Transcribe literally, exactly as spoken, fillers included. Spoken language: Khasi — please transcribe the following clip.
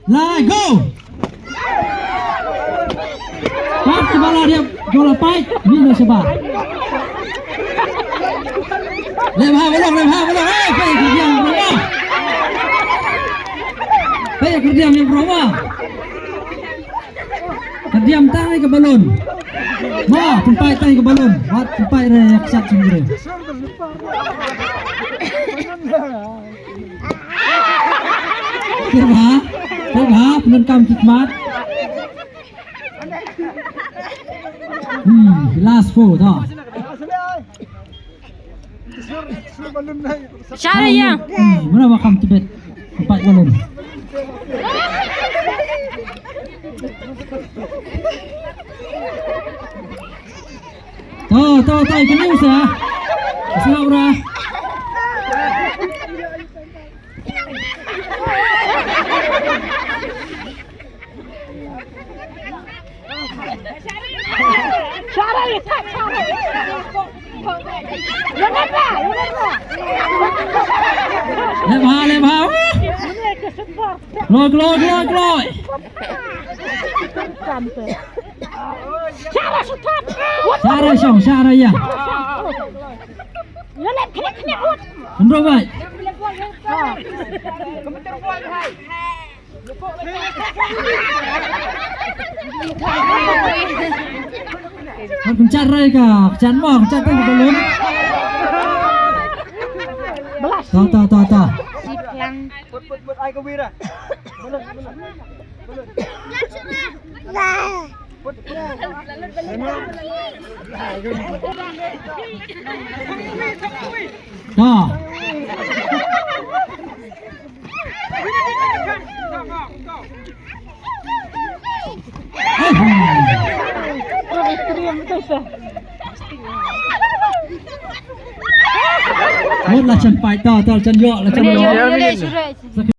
Lai, go! Pat kaba la dep, go la pait, ni no seba. Leh bha, balong, leh bha, balong, eh, peit ka diam, bro. Peit ka diam, bro. Ka diam tang ïa ka balon. Mo, pynpait tang ïa ka balon. Wat pynpait re ïa ka sat sendiri. Peit bha, peit bha, pyndonkam ki khmat. Hmm, last four, to. Shah re ïa. Hmm, mano ba kham tbit. Pynpait balon. To, to, to, ïa kane u sa. Sngap ra. Leh bha, leh bha. Kloi, kloi, kloi, kloi. Shah re shong, shah re ïa. Hynriew bha. Kynjat re ka, kynjat mo, kynjat re ka balon. To, to, to, to. To. Mut la jan pait, to, to, la jan ïoh, la jan ïoh.